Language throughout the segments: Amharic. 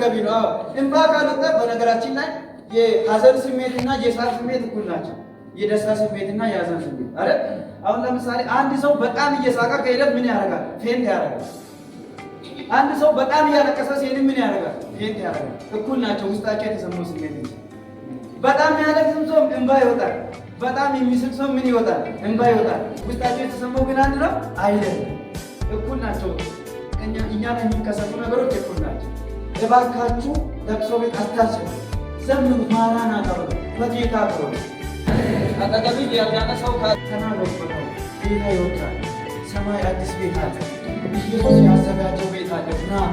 ተገቢ ነው። አዎ እንባ ካልወጣ፣ በነገራችን ላይ የሀዘን ስሜትና የሳቅ ስሜት እኩል ናቸው። የደስታ ስሜትና የሀዘን ስሜት አይደል? አሁን ለምሳሌ አንድ ሰው በጣም እየሳቀ ከሄደ ምን ያደርጋል? Faint ያደርጋል። አንድ ሰው በጣም እያለቀሰ ሲሄድ ምን ያደርጋል? Faint ያደርጋል። እኩል ናቸው፣ ውስጣቸው የተሰማው ስሜት እንጂ። በጣም የሚያለቅስም ሰው እንባ ይወጣል። በጣም የሚስቅ ሰው ምን ይወጣል? እንባ ይወጣል። ውስጣቸው የተሰማው ግን አንድ ነው አይደለም። እኩል ናቸው። እኛ ላይ የሚከሰቱ ነገሮች እኩል ናቸው። እባካችሁ ለቅሶ ቤት አታስቡ። ዘምሩ፣ ማራናታ በሉ፣ በጌታ በሉ። አጠገብህ ያልዳነ ሰው ተናገሩ። በቃ ጌታ ይወዳል። ሰማይ አዲስ ቤት አለ። ኢየሱስ ያዘጋጀው ቤት አለ። ና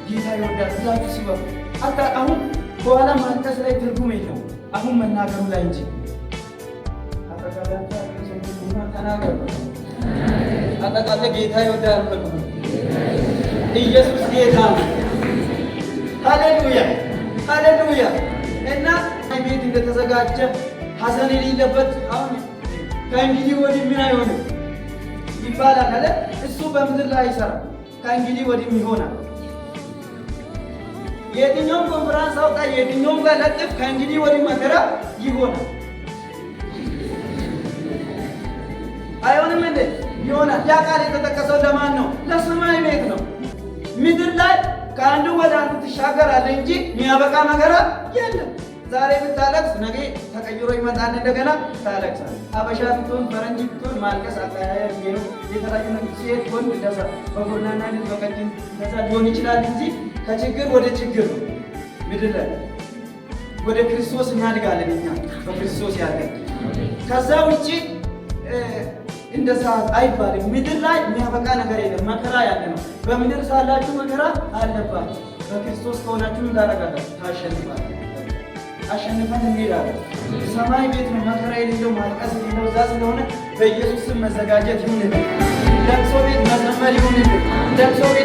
ጌታ ይወዳል ብላችሁ ስበኩ። አታ አሁን በኋላ ማልቀስ ላይ ትርጉም የለውም። አሁን መናገሩ ላይ እንጂ። አጠገባችሁ ያለ ሰው ተናገሩ። አጠቃላይ ጌታ ይወዳል በሉ። ኢየሱስ ጌታ ነው። ሃሌሉያ ሃሌሉያ። እና ቤት እንደተዘጋጀ ሀዘን የሌለበት፣ አሁን ከእንግዲህ ወዲህ ምን አይሆንም ይባላል አለ። እሱ በምድር ላይ አይሰራም። ከእንግዲህ ወዲህም ይሆናል። የትኛውም ኮንፈራንስ አውጣ፣ የትኛውም ጋር ለጥፍ፣ ከእንግዲህ ወዲህ መከራ ይሆናል። አይሆንም እንዴ? ይሆናል። ያ ቃል የተጠቀሰው ለማን ነው? ለሰማይ ቤት ነው። ምድር ላይ ከአንዱ ወደ አንዱ ትሻገራለህ እንጂ የሚያበቃ መከራ የለም። ዛሬ ብታለቅስ ነገ ተቀይሮ ይመጣል፣ እንደገና ታለቅሳለህ። አበሻ ብትሆን ፈረንጅ ብትሆን ማልቀስ አጠያየር ነው። የተለያዩ ነገር ሴት ወንድ እንደዛ በጎናና ልጅ በቀጭን እንደዛ ሊሆን ይችላል እንጂ ከችግር ወደ ችግር ነው። ምድር ላይ ወደ ክርስቶስ እናድጋለን እኛ በክርስቶስ ያለን። ከዛ ውጭ እንደዛ አይባልም። ምድር ላይ የሚያበቃ ነገር የለም። መከራ ያለ ነው። በምድር ሳላችሁ መከራ አለባችሁ። በክርስቶስ ከሆናችሁ ምን ታደርጋላችሁ? ታሸንፋላችሁ። አሸንፈን እንሄዳለን። ሰማይ ቤት ነው፣ መከራ የሌለው ማልቀስ የሌለው እዛ ስለሆነ በኢየሱስ ስም መዘጋጀት ይሁንልን። ለቅሶ ቤት መዘመር ይሁንልን። ለቅሶ ቤት